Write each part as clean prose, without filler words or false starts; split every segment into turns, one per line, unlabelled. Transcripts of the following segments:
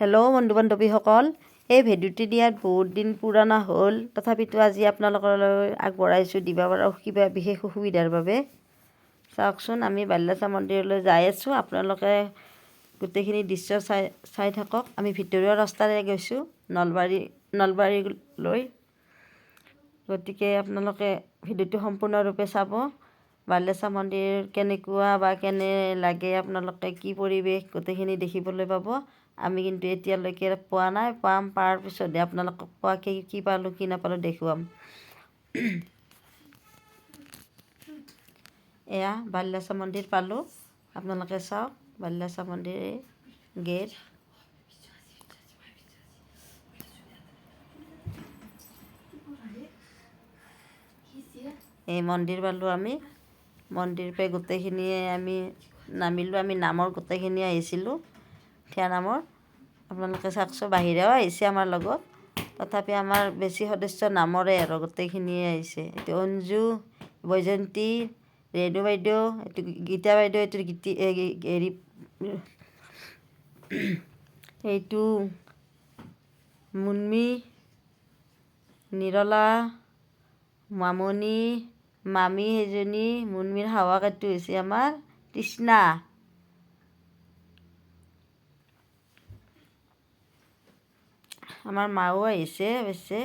Hello' বন্ধু বান্ধৱীসকল, এই ভিডিঅ'টো দিয়াত বহুত দিন পুৰণা হ'ল, তথাপিতো আজি আপোনালোকলৈ আগবঢ়াইছোঁ দিব পৰা কিবা বিশেষ অসুবিধাৰ বাবে। চাওকচোন, আমি বাল্যচা মন্দিৰলৈ যাই আছোঁ। আপোনালোকে গোটেইখিনি দৃশ্য চাই চাই থাকক। আমি ভিতৰুৱা ৰাস্তাৰে গৈছোঁ নলবাৰীলৈ। গতিকে আপোনালোকে ভিডিঅ'টো সম্পূৰ্ণৰূপে চাব। বাল্যচা মন্দিৰ কেনেকুৱা বা কেনে লাগে, আপোনালোকে কি পৰিৱেশ গোটেইখিনি দেখিবলৈ পাব। আমি কিন্তু এতিয়ালৈকে পোৱা নাই, পাম, পাৰ পিছতহে আপোনালোকক পোৱা কি কি পালোঁ কি নাপালোঁ দেখুৱাম। এয়া বাল্যচা মন্দিৰ পালোঁ, আপোনালোকে চাওক বাল্যচা মন্দিৰ গেট। এই মন্দিৰ পালোঁ আমি। মন্দিৰ পাই গোটেইখিনিয়ে আমি নামিলোঁ। আমি নামৰ গোটেইখিনি আহিছিলোঁ, থিয়া নামৰ। আপোনালোকে চাওকচোন, বাহিৰেও আহিছে আমাৰ লগত, তথাপি আমাৰ বেছি সদস্য নামৰে আৰু গোটেইখিনিয়ে আহিছে। এইটো অঞ্জু, বৈজয়ন্তী, ৰেণু বাইদেউ, এইটো গীতা বাইদেউ, এইটো গীতি হেৰি, এইটো মুন্মি, নিৰলা, মামনি, মামী সেইজনী, মুন্মীৰ শাহুৱেক এইটো হৈছে আমাৰ তৃষ্ণা। আমাৰ মাও আহিছে অৱশ্যে,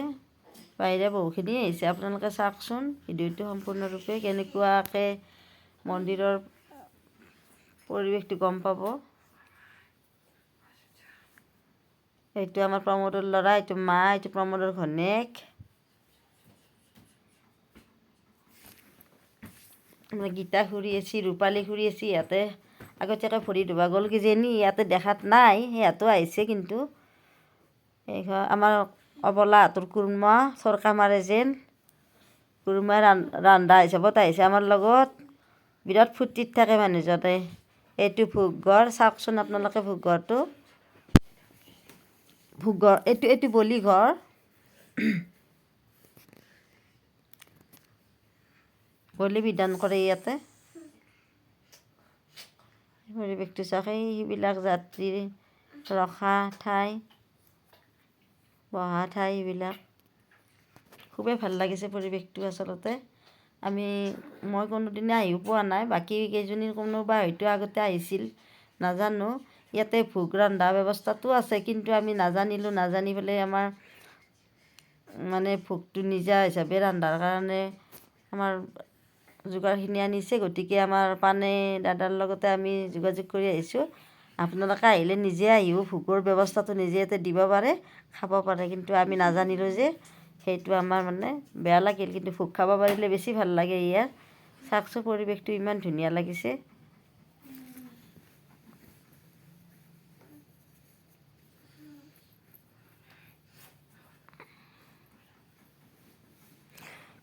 বাহিৰে বহুখিনি আহিছে। আপোনালোকে চাওকচোন ভিডিঅ'টো সম্পূৰ্ণৰূপে, কেনেকুৱাকৈ মন্দিৰৰ পৰিৱেশটো গম পাব। এইটো আমাৰ প্ৰমোদৰ ল'ৰা, এইটো মা, এইটো প্ৰমোদৰ ঘৈণীয়েক। আমাৰ গীতা খুৰী আছে, ৰূপালী খুৰী আছে। ইয়াতে আগতীয়াকৈ ভৰি ধুব গ'ল কিজানি, ইয়াতে দেখাত নাই, সিহঁতো আহিছে কিন্তু। এইখন আমাৰ অবলাহঁতৰ কুৰ্মা, চৰকা মাৰে যেন কুৰ্মা ৰন্ধা হিচাপত আহিছে আমাৰ লগত। বিৰাট ফূৰ্তিত থাকে মানুহজনে। এইটো ভোগঘৰ, চাওকচোন আপোনালোকে ভোগঘৰটো। ভোগঘৰ এইটো, এইটো বলি ঘৰ। বলি বিধান কৰে ইয়াতে। পৰিৱেশটো চাওক, সেইবিলাক যাত্ৰী ৰখা ঠাই, বহা ঠাই এইবিলাক। খুবেই ভাল লাগিছে পৰিৱেশটো। আচলতে আমি মই কোনোদিনে আহিও পোৱা নাই, বাকী কেইজনীৰ কোনোবা হয়তো আগতে আহিছিল, নাজানো। ইয়াতে ভোগ ৰন্ধা ব্যৱস্থাটো আছে, কিন্তু আমি নাজানিলোঁ। নাজানি পেলাই আমাৰ মানে ভোগটো নিজা হিচাপে ৰন্ধাৰ কাৰণে আমাৰ যোগাৰখিনি আনিছে। গতিকে আমাৰ পানে দাদাৰ লগতে আমি যোগাযোগ কৰি আহিছোঁ। আপোনালোকে আহিলে নিজে আহিও ভোগৰ ব্যৱস্থাটো নিজে ইয়াতে দিব পাৰে, খাব পাৰে। কিন্তু আমি নাজানিলোঁ যে, সেইটো আমাৰ মানে বেয়া লাগিল। কিন্তু ভোগ খাব পাৰিলে বেছি ভাল লাগে ইয়াৰ। চাওকচোন পৰিৱেশটো ইমান ধুনীয়া লাগিছে।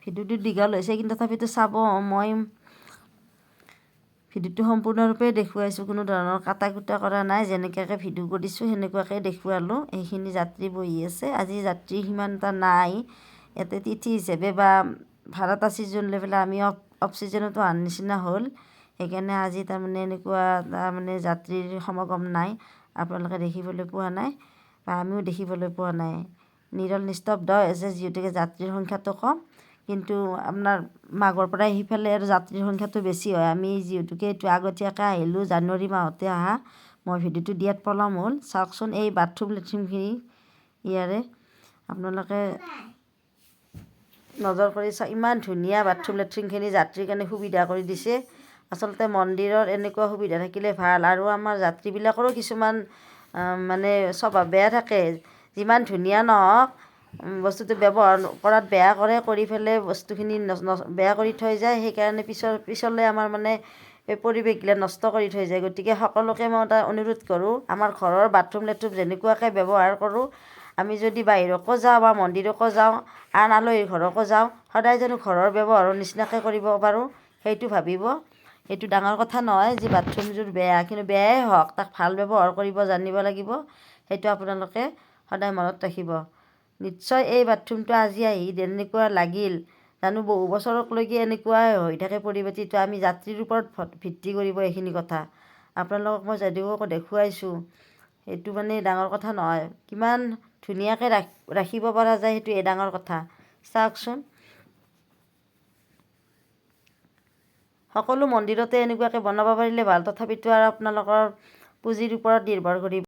ভিডিঅ'টো দীঘল হৈছে, কিন্তু তথাপিতো চাব। মই ভিডিঅ'টো সম্পূৰ্ণৰূপে দেখুৱাইছোঁ, কোনো ধৰণৰ কাটা কুটা কৰা নাই। যেনেকুৱাকৈ ভিডিঅ' কৰিছোঁ সেনেকুৱাকৈ দেখুৱালোঁ। এইখিনি যাত্ৰী বহি আছে। আজি যাত্ৰী সিমান এটা নাই ইয়াতে। তিথি হিচাপে বা ভাড়াটা ছিজন লৈ পেলাই আমি অফ ছিজনতো অহাৰ নিচিনা হ'ল, সেইকাৰণে আজি তাৰমানে এনেকুৱা তাৰমানে যাত্ৰীৰ সমাগম নাই, আপোনালোকে দেখিবলৈ পোৱা নাই বা আমিও দেখিবলৈ পোৱা নাই। নিৰল নিস্তব্ধ হৈ আছে, যিহেতুকে যাত্ৰীৰ সংখ্যাটো কম। কিন্তু আপোনাৰ মাঘৰ পৰাই সিফালে আৰু যাত্ৰীৰ সংখ্যাটো বেছি হয়। আমি যিহেতুকে এইটো আগতীয়াকৈ আহিলোঁ, জানুৱাৰী মাহতে অহা, মই ভিডিঅ'টো দিয়াত পলম হ'ল। চাওকচোন এই বাথৰুম লেট্ৰিনখিনি ইয়াৰে, আপোনালোকে নজৰ কৰি চাওক। ইমান ধুনীয়া বাথৰুম লেট্ৰিনখিনি, যাত্ৰীৰ কাৰণে সুবিধা কৰি দিছে। আচলতে মন্দিৰৰ এনেকুৱা সুবিধা থাকিলে ভাল। আৰু আমাৰ যাত্ৰীবিলাকৰো কিছুমান মানে স্বভাৱ বেয়া থাকে। যিমান ধুনীয়া নহওক, বস্তুটো ব্যৱহাৰ কৰাত বেয়া কৰে, কৰি পেলাই বস্তুখিনি বেয়া কৰি থৈ যায়। সেইকাৰণে পিছলৈ আমাৰ মানে এই পৰিৱেশগিলা নষ্ট কৰি থৈ যায়। গতিকে সকলোকে মই এটা অনুৰোধ কৰোঁ, আমাৰ ঘৰৰ বাথৰুম লেট্ৰিন যেনেকুৱাকৈ ব্যৱহাৰ কৰোঁ, আমি যদি বাহিৰকো যাওঁ বা মন্দিৰকো যাওঁ, আন আলহীৰ ঘৰকো যাওঁ, সদায় জানো ঘৰৰ ব্যৱহাৰৰ নিচিনাকৈ কৰিব পাৰোঁ, সেইটো ভাবিব। এইটো ডাঙৰ কথা নহয় যে বাথৰুমযোৰ বেয়া, কিন্তু বেয়াই হওক, তাক ভাল ব্যৱহাৰ কৰিব জানিব লাগিব। সেইটো আপোনালোকে সদায় মনত ৰাখিব। নিশ্চয় এই বাথৰুমটো আজি আহি যেনেকুৱা লাগিল, জানো বহু বছৰকলৈকে এনেকুৱাই হৈ থাকে পৰিপাটিটো, আমি যাত্ৰীৰ ওপৰত ভিত্তি কৰিব এইখিনি কথা। আপোনালোকক মই যদিও দেখুৱাইছোঁ, সেইটো মানে ডাঙৰ কথা নহয়, কিমান ধুনীয়াকৈ ৰাখিব পৰা যায় সেইটোৱে ডাঙৰ কথা। চাওকচোন, সকলো মন্দিৰতে এনেকুৱাকৈ বনাব পাৰিলে ভাল। তথাপিতো আৰু আপোনালোকৰ পুঁজিৰ ওপৰত নিৰ্ভৰ কৰিব।